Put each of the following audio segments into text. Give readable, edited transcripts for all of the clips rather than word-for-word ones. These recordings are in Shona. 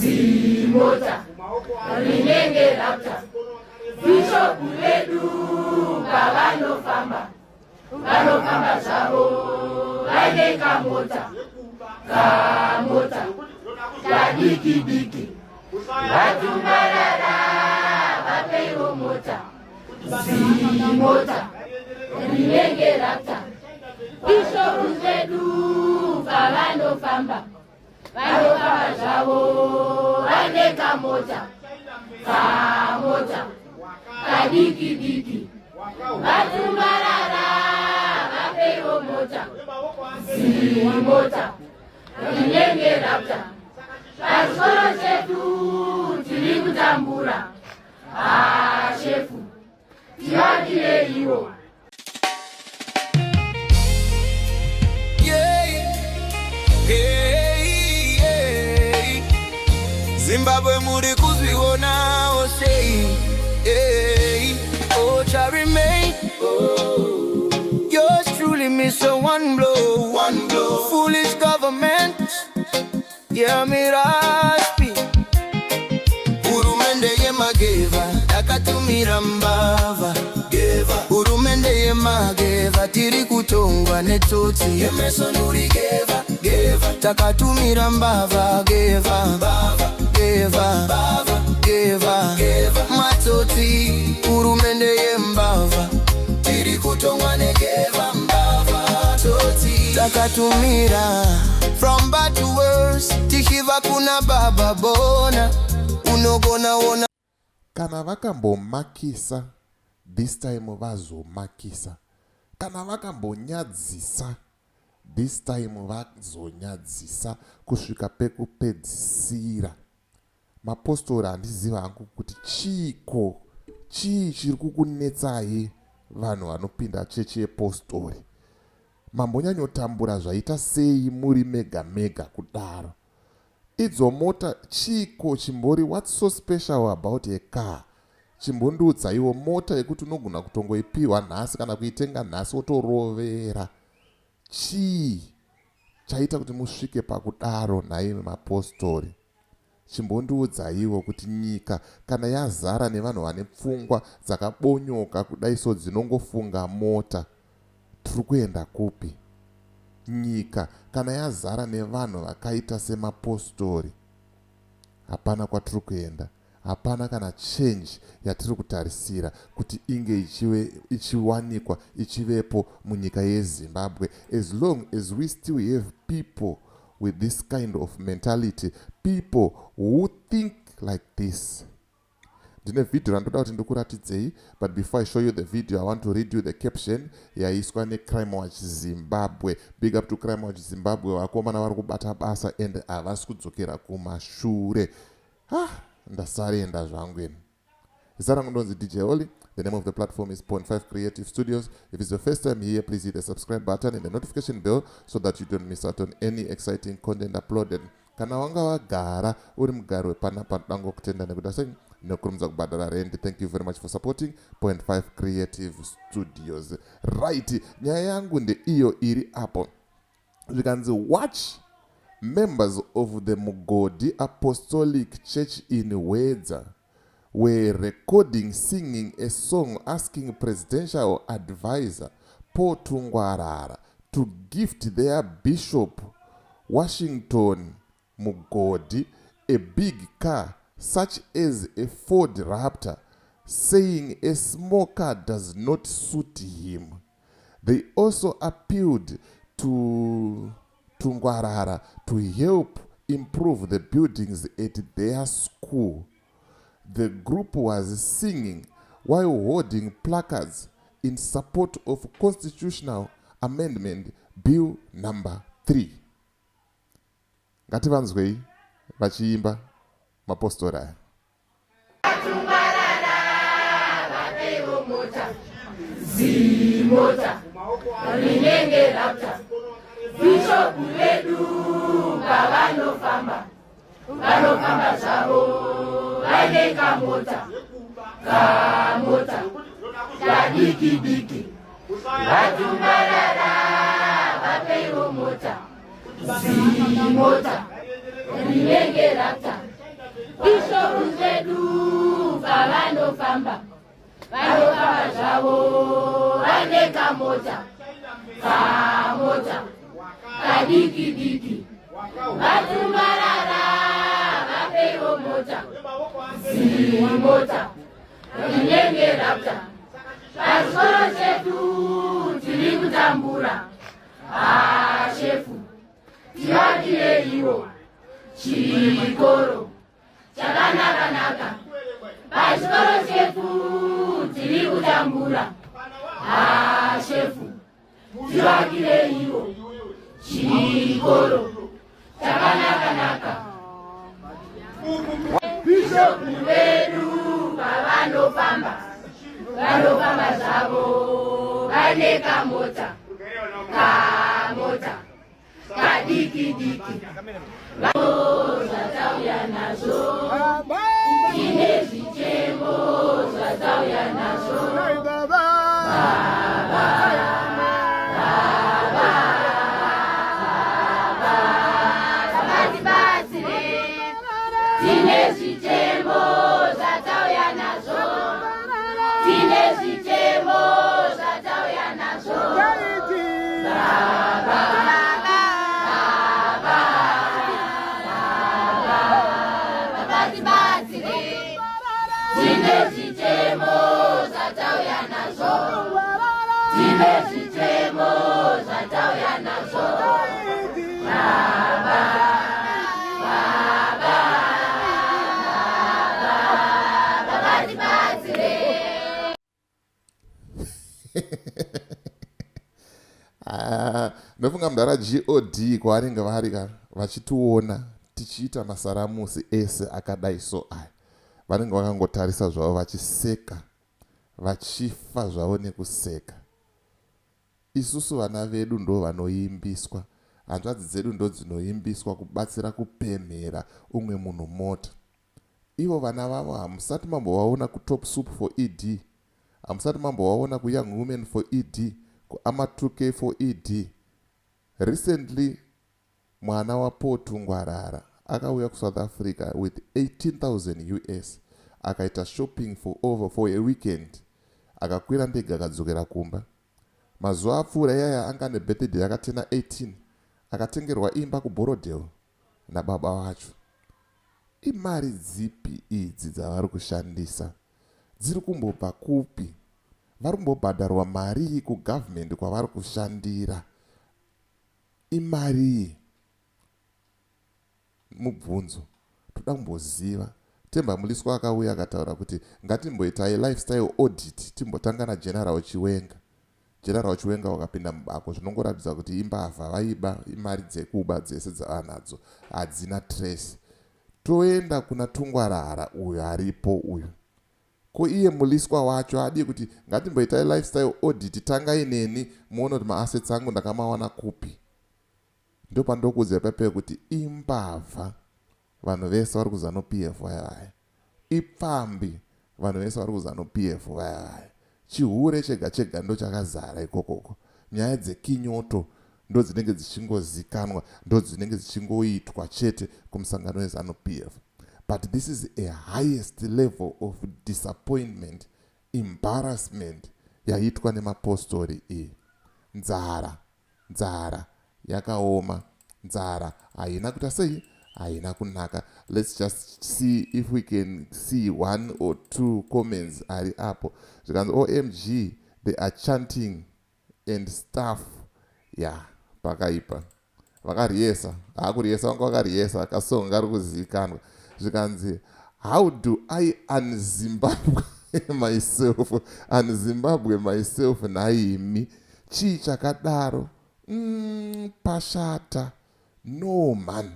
Zimota rinenge Raptor. Bhishopu vedu pavanofamba, vanofamba zvavo vaine kamota, kamota kadiki diki. VaTungwarara, vapeiwo mota, zimota rinenge Raptor. Bhishopu vedu pavanofamba, vanofamba zvavo vaine kamota, kamota kadiki diki. VaTungwarara, vapeiwo mota, zimota rinenge Raptor. Pachikoro chedu tiri kutambura, hashefu tivakireiwo. Yeah. Zimbabwe, muri kuzvionawo sei? Hey, oh, remain. Oh. Yours truly, Mr. One Blow. One Blow. Foolish government. Yeah, Miraspi. Hurumende yemageva yakatumira mbavha. Hurumende yemageva, tiri kutongwa netsotsi. Takatumira mbavha geva geva geva matsotsi. Hurumende yembavha, tiri kutongwa negeva mbavha tsotsi. Takatumira from bad to worse, tichibva kuna Baba Bona unogona ona. Kana vakambomakisa, this time vazomakisa. Kana vakambonyadzisa, this time vazonyadzisa kusvika pekupedzisira. Mapostori, handiziva hangu kuti chiiko, chii chiri kukunetsai. Vanhu vanopinda chechi yepostori mambonyanyotambura zvaita sei muri mega mega kudaro? Idzo mota chiiko chimbori? What's so special about a car? Chimbondiudzaiwo mota yekuti unogona kutongoipiwa nhasi kana kuitenga nhasi wotorovera. Chii chaita kuti musvike pakudaro nhaimi mapostori? Chimbondiudzaiwo kuti nyika kana yazara nevanhu vane pfungwa dzakabonyoka kudai so, dzinongofunga mota, tiri kuenda kupi? Nyika kana yazara nevanhu vakaita semapostori, hapana kwatiri kuenda, hapana kana change yatiri kutarisira kuti inge ichiwanikwa, ichivepo munyika yeZimbabwe, as long as we still have people with this kind of mentality, people who think like this. Ndine vhidhio randoda kuti ndikuratidzei, but before I show you the video, I want to read you the caption yaiswa neCrime Watch Zimbabwe. Big up to Crime Watch Zimbabwe, vakomana vari kubata basa and havasi kudzokera kumashure. Ah, ndasarenda zvangu ini. Zita rangu ndonzi DJ Oli. The name of the platform is Point 5 Creative Studios. If it's your first time here, please hit the subscribe button and the notification bell so that you don't miss out on any exciting content uploaded. Kana wanga wagara uri mugari wepanapa, ndoda kutenda nekuda sei nekurumidza kubhadhara rent. Thank you very much for supporting Point 5 Creative Studios. Right, nyaya yangu ndeiyo iri apo. Zvikanzi, watch members of the Mugodi Apostolic Church in Wedza were recording singing a song asking presidential advisor Paul Tungwarara to gift their bishop, Washington Mugodi, a big car such as a Ford Raptor, saying a small car does not suit him. They also appealed to Tungwarara to help improve the buildings at their school. The group was singing while holding placards in support of Constitutional Amendment Bill number 3. Ngativanzwei vachiimba mapostori aya. Tungwarara, vapeiwo mota, zimota rinenge Raptor. Bhishopu vedu pavanofamba, vanofamba zvavo vaine kamota, kamota kadiki diki. VaTungwarara, vapeiwo mota, zimota rinenge Raptor. Bishop vedu pavanofamba, vanofamba zvavo vane kamota, kamota kadiki diki. VaTungwarara vapeiwo mota, zimota rinenge Raptor. Pachikoro chedu tiri kutambura, hashefu tivakireiwo chikoro chakanaka-naka. Pachikoro chedu tiri kutambura, hashefu tivakireiwo chikoro chakanaka-naka. Bishop vedu pavanofamba, vanofamba zvavo vane kamota, kamota kadiki diki. Zvatauya nazvo, tine zvichemo zvatauya nazvo. Baba, Baba, vatibatsire, tine zvichemo zvatauya nazvo, tine zvichemo zvatauya nazvo. Baba, Baba, Baba, vatibatsire, tine zvichemo zvatauya nazvo, tine zvichemo zvatauya nazvo. Baba, Baba, Baba, vatibatsire. Ah, ndofunga mudhara God kwavanenge vari ka vachitiona tichiita masaramusi ese akadai so aya, vanenge vakangotarisa zvavo vachiseka, vachifa zvavo nekuseka. Isusu vana vedu ndo vanoimbiswa, hanzvadzi dzedu ndo dzinoimbiswa kubatsira kupemhera umwe munhu mota. Ivo vana vavo hamusati mambovaona kuTop Soup for ED, hamusati mambovaona kuYoung Women for ED, kuAma 2K for ED. Recently mwana waPaul Tungwarara akauya kuSouth Africa with 18,000 US, akaita shopping for over for a weekend, akakwira ndege akadzokera kumba. Mazuva apfuura iyaya anga ane birthday yakatena 18, akatengerwa imba kuBorrowdale nababa vacho. Imari dzipi idzi dzavari kushandisa? Dziri kumbobva kupi? Vari kumbobhadharwa marii kugovernment kwavari kushandira? Imarii? Mubvunzo. Toda kumboziva. Temba Mliswa akauya akataura kuti ngatimboitai lifestyle audit, timbotanga naGeneral Chiwenga. General Chiwenga wakapinda mubako, zvinongoratidza kuti imbavha, vaiba imari dzekuba dzese dzavanadzo hadzina trace. Toenda kuna Tungwarara uyo aripo uyu. Ko iye Mliswa wacho adii kuti ngatimboitai lifestyle audit, tangai neni muone kuti maassets angu ndakamawana kupi. Ndopandokuudza ipapo kuti imbavha vanhu vese vari kuZanu PF vaya vaya, ipfambi vanhu vese vari kuZanu PF vaya vaya, chihure chega chega ndo chakazara ikokoko. Nyaya dzekinyoto ndo dzinenge dzichingozikanwa, ndo dzinenge dzichingoitwa chete kumusangano weZanu PF. But this is a highest level of disappointment, embarrassment yaitwa nemapostori iyi. Nzara, nzara yakaoma, nzara haina kuita sei, haina kunaka. Let's just see if we can see one or two comments ari apo. Zvikanzi OMG, they are chanting and stuff. Yeah, pakaipa. Vakariyesa, hakuriyesa vanga vakariyesa kasong kari kuzivikanwa. Zvikanzi how do I unZimbabwe myself, unZimbabwe myself nhaimi, chii chakadaro? Pashata. No man,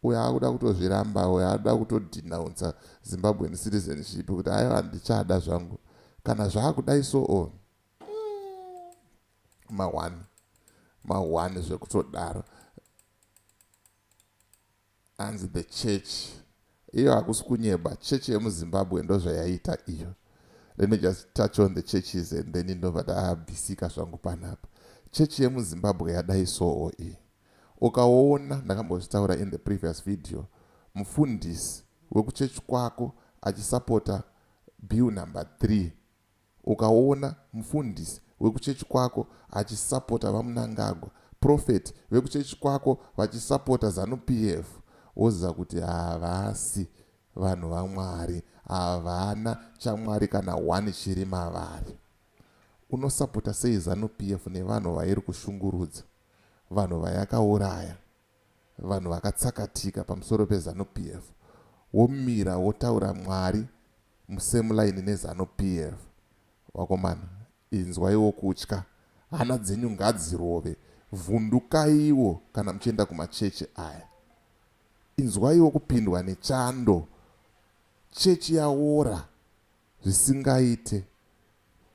uyo akuda kutozviramba, uyo akuda kutodenounsa Zimbabwean citizenship kuti aiwa handichada zvangu kana zvakudai so on. Ma1 ma1 zvekutodaro. Anzi the church iyo hakusi kunyeba, chechi yemuZimbabwe ndozvayaita iyo. Let me just touch on the churches and then ndobva ndabvisika zvangu panapa. Chechi yemuZimbabwe yadai soo iyi, ukaona ndakambozvitaura in the previous video, mufundisi wekuchechi kwako achisapota bill number 3, ukaona mufundisi wekuchechi kwako achisapota vaMnangagwa, prophet vekuchechi kwako vachisapota ZANU PF, woziva kuti havasi vanhu vaMwari, havana chaMwari kana one chiri mavari. Unosapota sei ZANU PF nevanhu vairi kushungurudza, vanhu vayakauraya, vanhu vakatsakatika pamusoro peZANU PF, womira wotaura Mwari musame line neZANU PF? Vakomana, inzwaiwo kutya, hana dzenyu ngadzirove, vhundukaiwo kana muchienda kumachechi aya, inzwaiwo kupindwa nechando. Chechi yaora zvisingaite,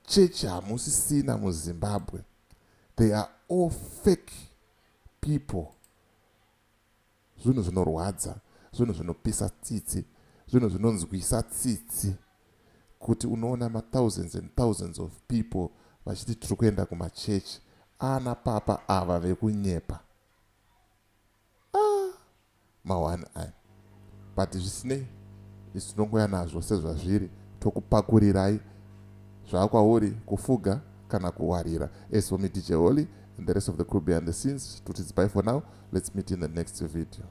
chechi hamusisina muZimbabwe. They are all fake people. Zvinhu zvinorwadza, zvinhu zvinopisa tsitsi, zvinhu zvinonzwisa tsitsi kuti unoona mathousands and thousands of people vachiti tiri kuenda kumachechi ana papa ava vekunyepa. Ah, ma1 aya. But zvisinei, isu tinongoya nazvo sezvazviri, tokupakurirai zvakwauri kufuga kana kuwarira. As for me, DJ Holly, and the rest of the crew behind the scenes, toti bye for now. Let's meet in the next video.